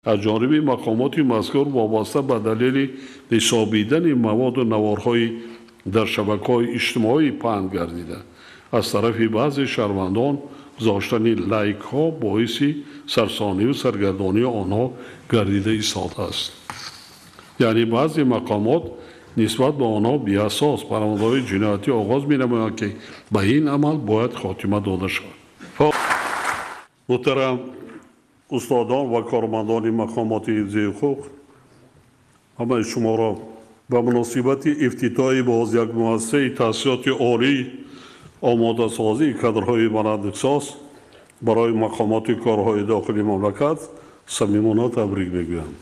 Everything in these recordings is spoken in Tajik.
Аз ҷониби мақомоти мазкур вобаста ба далели ҳисобидани маводу наворҳои дар шабакаҳои иҷтимоӣ паҳн гардида, аз тарафи баъзе шаҳрвандон гузоштани лайкҳо боиси сарсониву саргардонии онҳо гардида истодааст. Яъне баъзе мақомот нисбат ба онҳо беасос парвандаҳои ҷиноятӣ оғоз менамоянд, ки ба ин амал бояд хотима дода шавад. Муҳтарам устодон ва кормандони мақомоти ҳифзи ҳуқуқ, ҳамаи шуморо ба муносибати ифтитоҳи боз як муассисаи таҳсилоти олӣ, омодасозии кадрҳои баландихтисос барои мақомоти корҳои дохилии мамлакат самимона табрик мегӯям.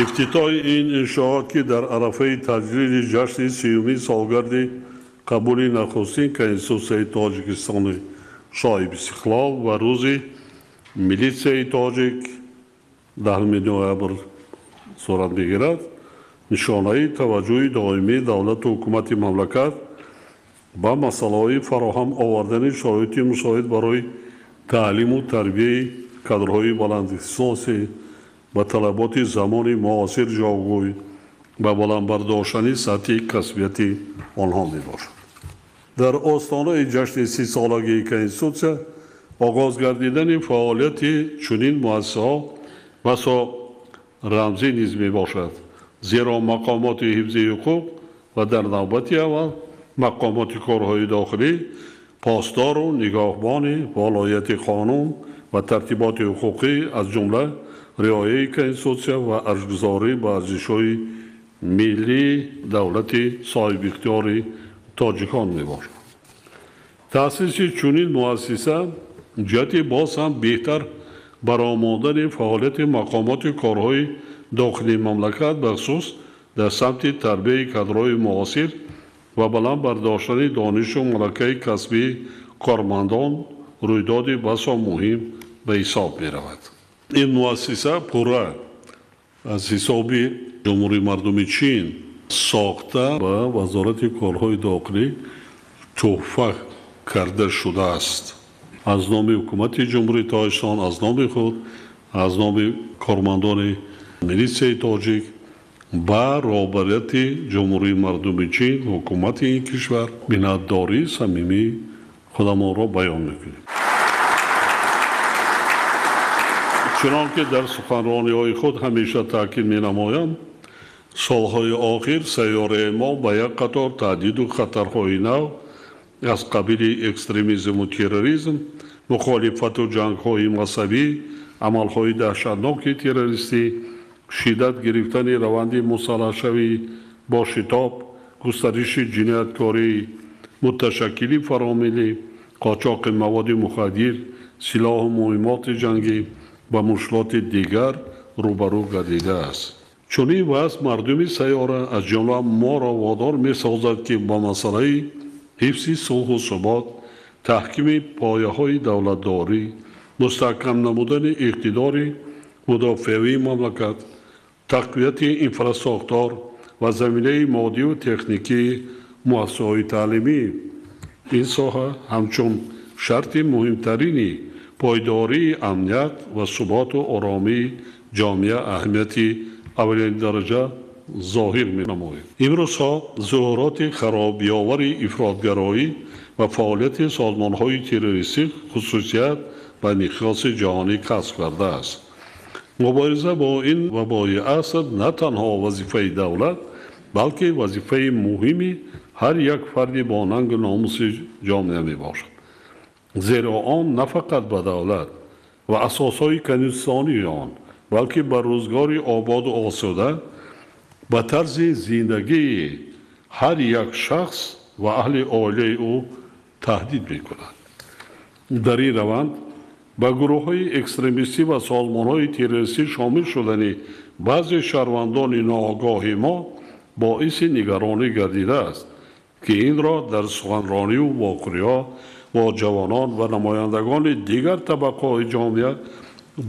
Ифтитоҳи ин иншоот, ки дар арафаи таҷлили ҷашни 30-уми солгарди қабули нахустин Конститутсияи Тоҷикистони соҳибистиқлол ва рӯзи милитсияи тоҷик 10 ноябр сурат мегирад, нишонаи таваҷҷӯҳи доимии давлату ҳукумати мамлакат ба масъалаҳои фароҳам овардани шароити мусоид барои таълиму тарбияи кадрҳои баландихтисоси ба талаботи замони муосир ҷавобгӯй ба баланд бардоштани сатҳи касбияти онҳо мебошад. Дар остонаи ҷашни 30-солагии Конститутсия оғоз гардидани фаъолияти чунин муассисаҳо басо рамзӣ низ мебошад, зеро мақомоти ҳифзи ҳуқуқ ва дар навбати аввал мақомоти корҳои дохилӣ посдору нигоҳбони волояти қонун ва тартиботи ҳуқуқӣ, аз ҷумла риояи Конститутсия ва арҷгузорӣ ба арзишҳои миллии давлати соҳибихтиёри тоҷикон мебошад. Таъсиси чунин муассиса ҷиҳати боз ҳам беҳтар баромадани фаъолияти мақомоти корҳои дохилии мамлакат, бахусус дар самти тарбияи кадрҳои муосир ва баланд бардоштани донишу малакаи касбии кормандон рӯйдоди басо муҳим ба ҳисоб меравад. Ин муассиса пурра аз ҳисоби Ҷумҳурии Мардуми Чин сохта ба Вазорати корҳои дохилӣ тӯҳфа карда шудааст. Аз номи ҳукумати Ҷумҳурии Тоҷикистон, аз номи худ, аз номи кормандони милитсияи тоҷик ба роҳбарияти Ҷумҳурии Мардуми Чин, ҳукумати ин кишвар миннатдории самимии худамонро баён мекунем. Чунон ки дар суханрониҳои худ ҳамеша таъкид менамоям, солҳои охир сайёраи мо ба як қатор таҳдиду хатарҳои нав аз қабили экстремизму терроризм, мухолифату ҷангҳои мазҳабӣ, амалҳои даҳшатноки террористӣ, шиддат гирифтани раванди мусаллаҳшавӣ бо шитоб, густариши ҷинояткорӣ, муташаккили фаромиллӣ, қочоқи маводи мухаддир, силоҳу муҳиммоти ҷангӣ ва мушкилоти дигар рӯбарӯ гардидааст. Чунин вазъ мардуми сайёра, аз ҷумла моро водор месозад, ки ба масъалаи ҳифзи сулҳу субот, таҳкими пояҳои давлатдорӣ, мустаҳкам намудани иқтидори мудофиавии мамлакат, тақвияти инфрасохтор ва заминаи моддиву техникии муассисаҳои таълимӣ ин соҳа ҳамчун шарти муҳимтарини пойдории амният ва суботу оромии ҷомеа аҳамияти аввалини дараҷа зоҳир менамояд. Имрӯзҳо зуҳуроти харобиовари ифротгароӣ ва фаъолияти созмонҳои террористӣ хусусият ба миқёси ҷаҳонӣ касб кардааст. Мубориза бо ин вабои аср на танҳо вазифаи давлат, балки вазифаи муҳими ҳар як фарди бо нангу номуси ҷомеа мебошад. Зеро он на фақат ба давлат ва асосҳои конститутсионии он, балки ба рӯзгори ободу осуда, ба тарзи зиндагии ҳар як шахс ва аҳли оилаи ӯ таҳдид мекунад. Дар ин раванд ба гурӯҳҳои экстремистӣ ва созмонҳои террористӣ шомил шудани баъзе шаҳрвандони ноогоҳи мо боиси нигаронӣ гардидааст, ки инро дар суханрониву вохӯриҳо бо ҷавонон ва намояндагони дигар табақаҳои ҷомеа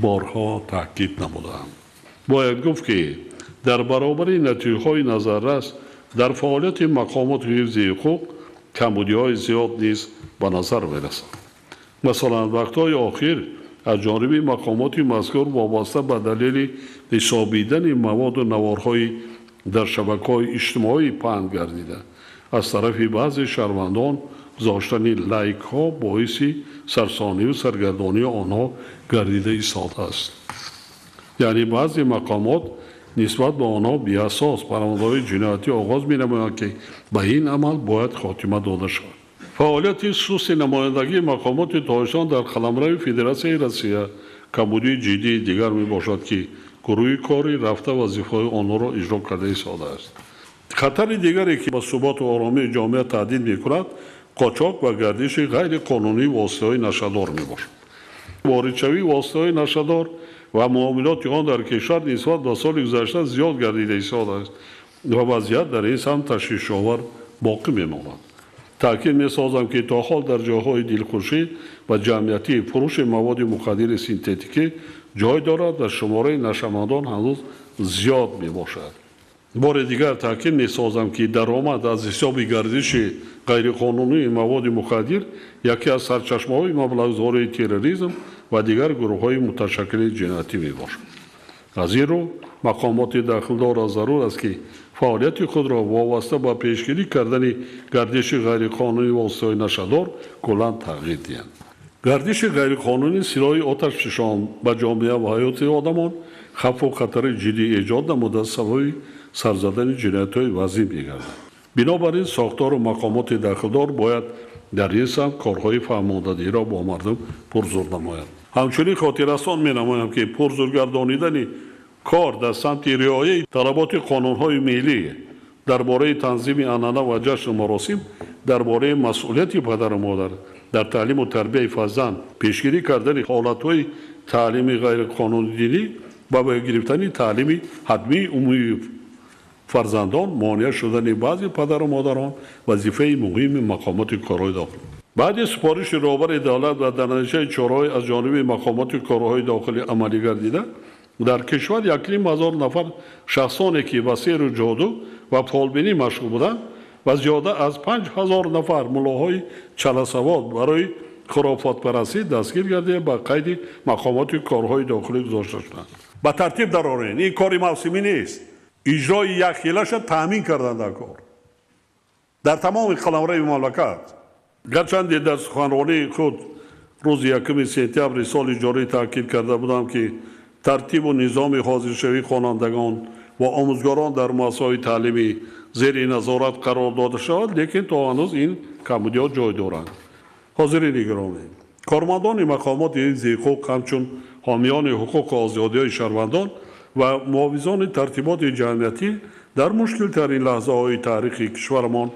борҳо таъкид намудаам. Бояд гуфт, ки дар баробари натиҷаҳои назаррас дар фаъолияти мақомоти ҳифзи ҳуқуқ камбудиҳои зиёд низ ба назар мерасанд. Масалан, вақтҳои охир аз ҷониби мақомоти мазкур вобаста ба далели ҳисобидани маводу наворҳои дар шабакаҳои иҷтимоӣ паҳн гардида, аз тарафи баъзе шаҳрвандон гузоштани лайкҳо боиси сарсонию саргардонии онҳо гардида истодааст. Яъне баъзе мақомот нисбат ба онҳо беасос парвандаҳои ҷиноятӣ оғоз менамоянд, ки ба ин амал бояд хотима дода шавад. Фаъолияти сусти намояндагии мақомоти Тоҷикистон дар қаламрави Федератсияи Россия камбудии ҷиддии дигар мебошад, ки гурӯҳи корӣ рафта вазифаҳои онҳоро иҷро карда истодааст. Хатари дигаре, ки ба суботу оромии ҷомеа таҳдид мекунад, қочоқ ва гардиши ғайриқонунии воситаҳои нашъадор мебошад. Воридшавии воситаҳои нашъадор ва муомилоти он дар кишвар нисбат ба соли гузашта зиёд гардида истодааст ва вазъият дар ин самт ташвишовар боқӣ мемонад. Таъкид месозам, ки то ҳол дар ҷойҳои дилхушӣ ва ҷамъиятӣ фурӯши маводи мухаддири синтетикӣ ҷой дорад ва шумораи нашъамандон ҳанӯз зиёд мебошад. Бори дигар таъкид месозам, ки даромад аз ҳисоби гардиши ғайриқонунии маводи мухаддир яке аз сарчашмаҳои маблағгузории терроризм ва дигар гурӯҳҳои муташаккили ҷиноятӣ мебошад. Аз ин рӯ мақомоти дахлдорро зарур аст, ки фаъолияти худро вобаста ба пешгирӣ кардани гардиши ғайриқонунии воситаҳои нашъадор куллан тағйир диҳанд. Гардиши ғайриқонунии силоҳи оташфишон ба ҷомеа ва ҳаёти одамон хавфу хатари ҷиддӣ эҷод намуда сабаби сарзадани ҷиноятҳои вазин мегардад. Бинобар ин сохтору мақомоти дахлдор бояд дар ин самт корҳои фаҳмондадиҳиро бо мардум пурзур намоянд. Ҳамчунин хотиррасон менамоям, ки пурзургардонидани кор дар самти риояи талаботи қонунҳои миллӣ дар бораи танзими анъана ва ҷашну маросим, дар бораи масъулияти падару модар дар таълиму тарбияи фарзанд, пешгирӣ кардани ҳолатҳои таълими ғайриқонунии динӣ ва гирифтани таълими ҳатмии умумии фарзандон, монеа шудани баъзе падару модарон вазифаи муҳими мақомоти корҳои дохилӣ. Баъди супориши роҳбари давлат ва дар натиҷаи чораҳои аз ҷониби мақомоти корҳои дохилӣ амалӣ гардида, дар кишвар 1,5 ҳазор нафар шахсоне, ки ба сеҳру ҷоду ва фолбинӣ машғул буданд ва зиёда аз 5000 нафар муллоҳои чаласавод барои хурофотпарастӣ дастгир гардида ба қайди мақомоти корҳои дохилӣ гузошта шуданд. Ба тартиб дарорен, ин кори мавсимӣ нест. Иҷрои якхелаша таъмин кардан дар кор дар тамоми қаламрави мамлакат. Гарчанде дар суханронии худ рӯзи 1 сентябри соли ҷорӣ таъкид карда будам, ки тартибу низоми ҳозиршавии хонандагон ва омӯзгорон дар муассисаҳои таълимӣ зери назорат қарор дода шавад, лекин то ҳанӯз ин камбудиҳо ҷой доранд. Ҳозирини гиромӣ, кормандони мақомоти ҳифзи ҳуқуқ ҳамчун ҳомиёни ҳуқуқу озодиҳои шаҳрвандон ва муҳофизони тартиботи ҷамъиятӣ дар мушкилтарин лаҳзаҳои таърихи кишварамон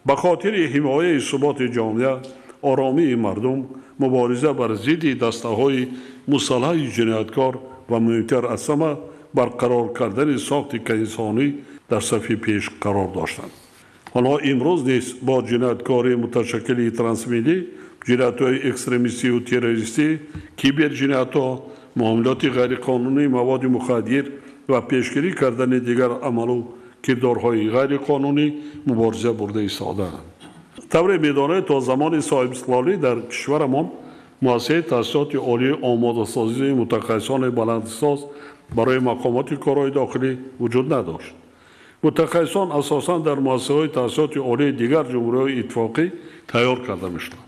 ба хотири ҳимояи суботи ҷомеа, оромии мардум, мубориза бар зидди дастаҳои мусаллаҳи ҷинояткор ва муҳимтар аз ҳама барқарор кардани сохти инсонӣ дар сафи пеш қарор доштанд. Онҳо имрӯз низ бо ҷинояткории муташаккили трансмиллӣ, ҷиноятҳои экстремистию террористӣ, киберҷиноятҳо, муомилоти ғайриқонунии маводи мухаддир ва пешгирӣ кардани дигар амалу кирдорҳои ғайриқонунӣ мубориза бурда истодаанд. Тавре медонед, то замони соҳибистиқлолӣ дар кишварамон муассисаи таҳсилоти олии омодасозии мутахассисони баландихтисос барои мақомоти корҳои дохилӣ вуҷуд надошт. Мутахассисон асосан дар муассисаҳои таҳсилоти олии дигар ҷумҳуриҳои иттифоқӣ тайёр карда мешуданд.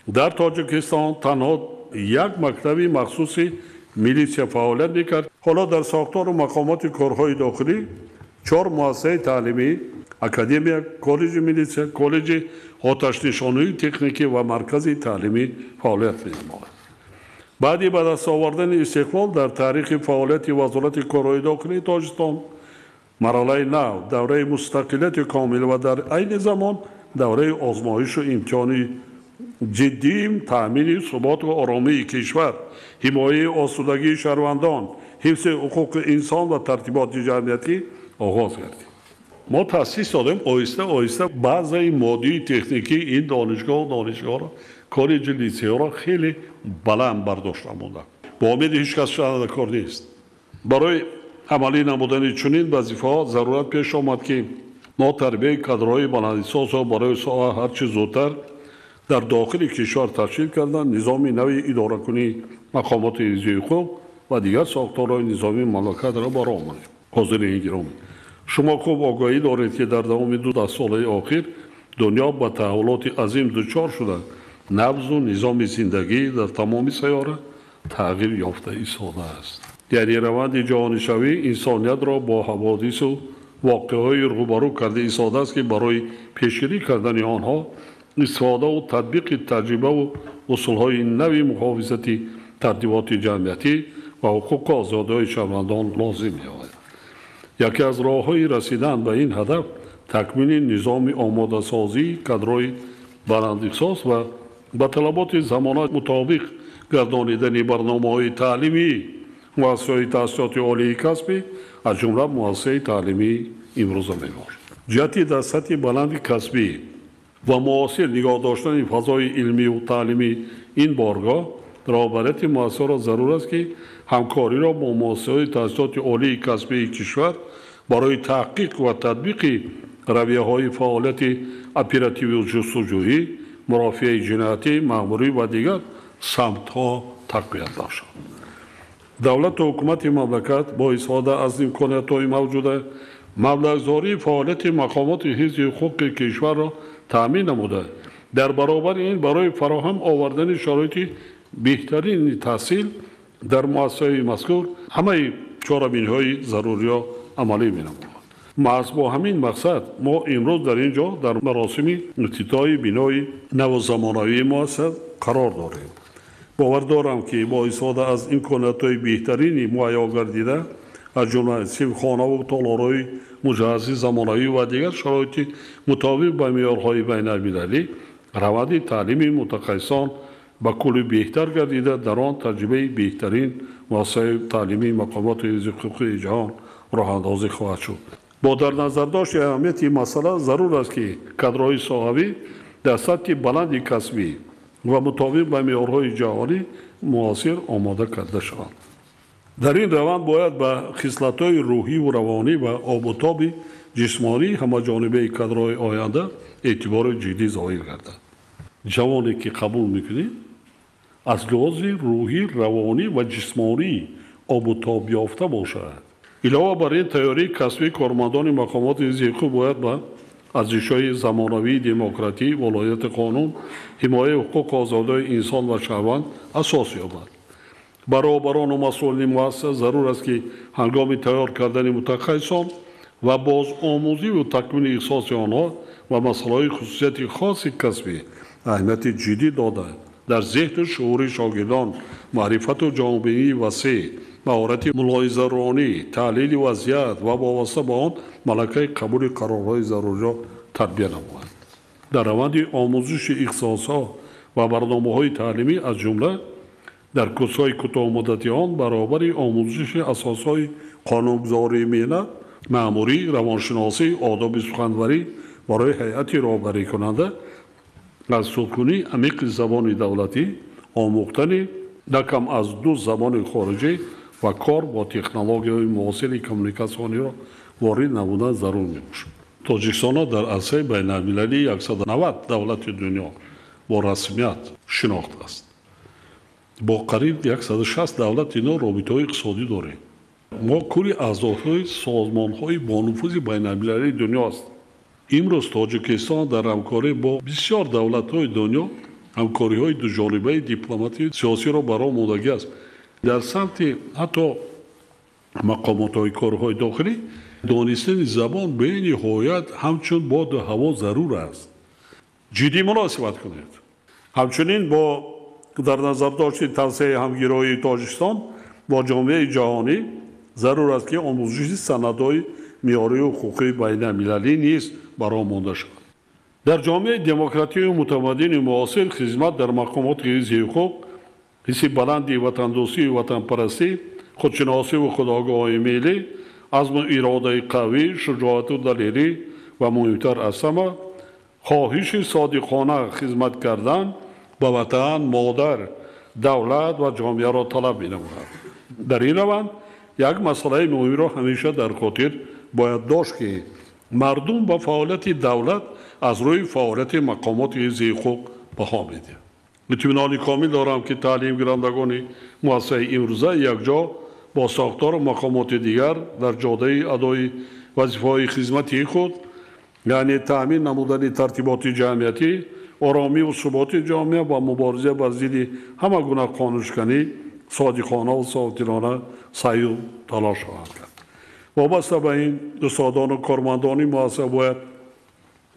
Дар Тоҷикистон танҳо як мактаби махсуси милитсия фаъолият мекард. Ҳоло дар сохтору мақомоти корҳои дохилӣ 4 муассисаи таълимӣ, академия, коллеҷи милитсия, коллеҷи оташнишонии техникӣ ва маркази таълимӣ фаъолият менамояд. Баъди ба даст овардани истиқлол дар таърихи фаъолияти Вазорати корҳои дохилии Тоҷикистон марҳилаи нав, давраи мустақилияти комил ва дар айни замон давраи озмоишу имтиҳони ҷиддии таъмини суботу оромии кишвар, ҳимояи осудагии шаҳрвандон, ҳифзи ҳуқуқи инсон ва тартиботи ҷамъиятӣ оғоз гардид. Мо таъсис додем оҳиста оҳиста баъзаи моддии техникии ин донишгоҳу донишгоҳро, коллеҷи литсейҳоро хеле баланд бардошта монданд. Бо умеди ҳеҷ кас шуда кор нест. Барои амалӣ намудани чунин вазифаҳо зарурат пеш омад, ки Мо тарбияи кадрҳои баландихтисосро барои соҳа ҳарчи зудтар дар дохили кишвар ташкил кардан, низоми нави идоракунии мақомоти ҳифзи ҳуқуқ ва дигар сохторҳои низомии мамлакатро ба роҳ монем. Ҳозирини гиромӣ, шумо хуб огоҳӣ доред, ки дар давоми 2 даҳсолаи охир дунё ба таҳаввулоти азим дучор шуда, набзу низоми зиндагӣ дар тамоми сайёра тағйир ёфта истодааст. Яъне раванди ҷаҳонишавӣ инсониятро бо ҳаводису воқеаҳои рӯбарӯ карда истодааст, ки барои пешгирӣ кардани онҳо истифодаву татбиқи таҷрибаву усулҳои нави муҳофизати тартиботи ҷамъиятӣ ва ҳуқуқу озодиҳои шаҳрвандон лозим меояд. Яке аз роҳҳои расидан ба ин ҳадаф такмили низоми омодасозии кадрҳои баландихтисос ва ба талаботи замона мутобиқ гардонидани барномаҳои таълимӣ, муассисаҳои таҳсилоти олии касбӣ, аз ҷумла муассисаи таълимии имрӯза мебошад. Ҷиҳати дар сатҳи баланди касбӣ ва муосир нигоҳ доштани фазои илмию таълимӣ ин боргоҳ роҳбарияти муассисаро зарур аст, ки ҳамкориро бо муассисаҳои таҳсилоти олии касбии кишвар барои таҳқиқ ва татбиқи равияҳои фаъолияти оперативию ҷустуҷӯӣ, мурофиаи ҷиноятӣ, маъмурӣ ва дигар самтҳо тақвият бахшад. Давлату ҳукумати мамлакат бо истифода аз имкониятҳои мавҷуда маблағгузории фаъолияти мақомоти ҳифзи ҳуқуқи кишварро таъмин намуда, дар баробари ин барои фароҳам овардани шароити беҳтарини таҳсил дар муассисаҳои мазкур ҳамаи чорабиниҳои заруриро амалӣ менамояд. Маҳз бо ҳамин мақсад мо имрӯз дар ин ҷо дар маросими ифтитоҳи бинои наву замонавии муассиса қарор дорем. Бовар дорам, ки бо истифода аз имкониятҳои беҳтарини муҳайё гардида, аз ҷумла синфхонаву толорҳои муҷаҳҳази замонавӣ ва дигар шароити мутобиқ ба меъёрҳои байналмилалӣ, раванди таълими мутахассисон ба кулли беҳтар гардида, дар он таҷрибаи беҳтарин муассисаи таълимии мақомоти ҳифзи ҳуқуқи ҷаҳон роҳандозӣ хоҳад шуд. Бо дар назардошти аҳамияти масъала зарур аст, ки кадрҳои соҳавӣ дар сатҳи баланди касбӣ ва мутобиқ ба меъёрҳои ҷаҳонӣ муосир омода карда шаванд. Дар ин раванд бояд ба хислатҳои рӯҳиву равонӣ ва обутоби ҷисмонии ҳамаҷонибаи кадрҳои оянда эътибори ҷиддӣ зоҳир гардад. Ҷавоне ки қабул мекунед, аз лиҳози рӯҳӣ, равонӣ ва ҷисмонӣ обутоб ёфта бошад. Илова бар ин, тайёрии касбии кормандони мақомоти ҳифзи ҳуқуқ бояд ба арзишҳои замонавии демократӣ, волоияти қонун, ҳимояи ҳуқуқу озодиҳои инсон ва шаҳрванд асос ёбад. Баробарону масъулини муассиса зарур аст, ки ҳангоми тайёр кардани мутахассисон ва бозомӯзиву такмили ихтисоси онҳо ва масъалаҳои хусусияти хоси касбӣ аҳамияти ҷиддӣ дода, дар зеҳну шуури шогирдон маърифату ҷаҳонбинии васеъ, маҳорати мулоҳизаронӣ, таҳлили вазъият ва вобаста ба он малакаи қабули қарорҳои заруриро тарбия намояд. Дар раванди омӯзиши ихтисосҳо ва барномаҳои таълимӣ, аз ҷумла дар курсҳои кӯтоҳмуддати он, баробари омӯзиши асосҳои қонунгузории меҳнат, маъмурӣ, равоншиносӣ, одоби суханварӣ барои ҳайати роҳбарикунанда аз судкунии амиқи забони давлатӣ, омӯхтани на кам аз 2 забони хориҷӣ ва кор бо технологияҳои муосири коммуникатсиониро ворид намудан зарур мебошад. Тоҷикистонро дар арсаи байналмилалии 190 давлати дунё бо расмият шинохтааст. Бо қариб 160 давлати ино робитаҳои иқтисодӣ дорем. Мо кулли аъзоҳои созмонҳои бонуфузи байналмилалии дунё ҳастем. Имрӯз Тоҷикистон дар ҳамкорӣ бо бисёр давлатҳои дунё ҳамкориҳои дуҷонибаи дипломатию сиёсиро ба роҳ мондагӣ аст. Дар самти ҳатто мақомотҳои корҳои дохилӣ донистани забон бениҳоят ҳамчун боду ҳаво зарур аст. Ҷиддӣ муносибат кунед. Ҳамчунин бо дар назардошти тавсеаи ҳамгироии Тоҷикистон бо ҷомеаи ҷаҳонӣ зарур аст, ки омӯзиши санадҳои меъёрию ҳуқуқии байналмилалӣ низ ба роҳ монда шавад. Дар ҷомеаи демократию мутамаддини муосир хизмат дар мақомоти ҳифзи ҳуқуқ, ҳисси баланди ватандӯстию ватанпарастӣ, худшиносиву худогоҳии миллӣ, азму иродаи қавӣ, шуҷоату далерӣ ва муҳимтар аз ҳама хоҳиши содиқона хизмат кардан ба ватан, модар, давлат ва ҷомеаро талаб менамояд. Дар ин раванд як масъалаи муҳимро ҳамеша дар хотир бояд дошт, ки Мардум ба фаъолияти давлат аз рӯи фаъолияти мақомоти ҳифзи ҳуқуқ баҳо медиҳад. Итминони комил дорам, ки таълимгирандагони муассисаи имрӯза якҷо бо сохтору мақомоти дигар дар ҷодаи адои вазифаҳои хизматии худ, яъне таъмин намудани тартиботи ҷамъиятӣ, оромиву суботи ҷомеа ва мубориза бар зидди ҳама гуна қонуншиканӣ содиқона ва софдилона саъю талош хоҳанд кард. Вобаста ба ин, устодону кормандони муассиса бояд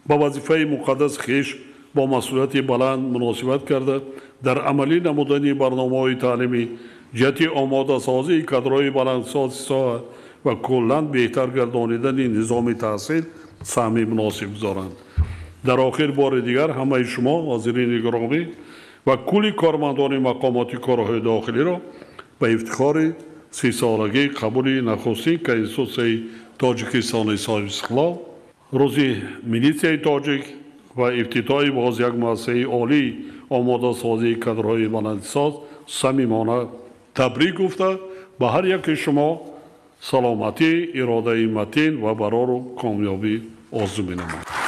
ба вазифаи муқаддаси хеш бо масъулияти баланд муносибат карда, дар амалӣ намудани барномаҳои таълимӣ ҷиҳати омодасозии кадрҳои баландсози соҳа ва куллан беҳтар гардонидани низоми таҳсил саҳми муносиб гузоранд. Дар охир бори дигар ҳамаи шумо, ҳозирини гиромӣ ва кулли кормандони мақомоти корҳои дохилиро ба ифтихори 30-солагии қабули нахустин Конститутсияи Тоҷикистони соҳибистиқлол, рӯзи милитсияи тоҷик ва ифтитоҳи боз як муассисаи олии омодасозии кадрҳои баландисоз самимона табрик гуфта, ба ҳар яке шумо саломатӣ, иродаи матин ва барору комёбӣ орзу менамоям.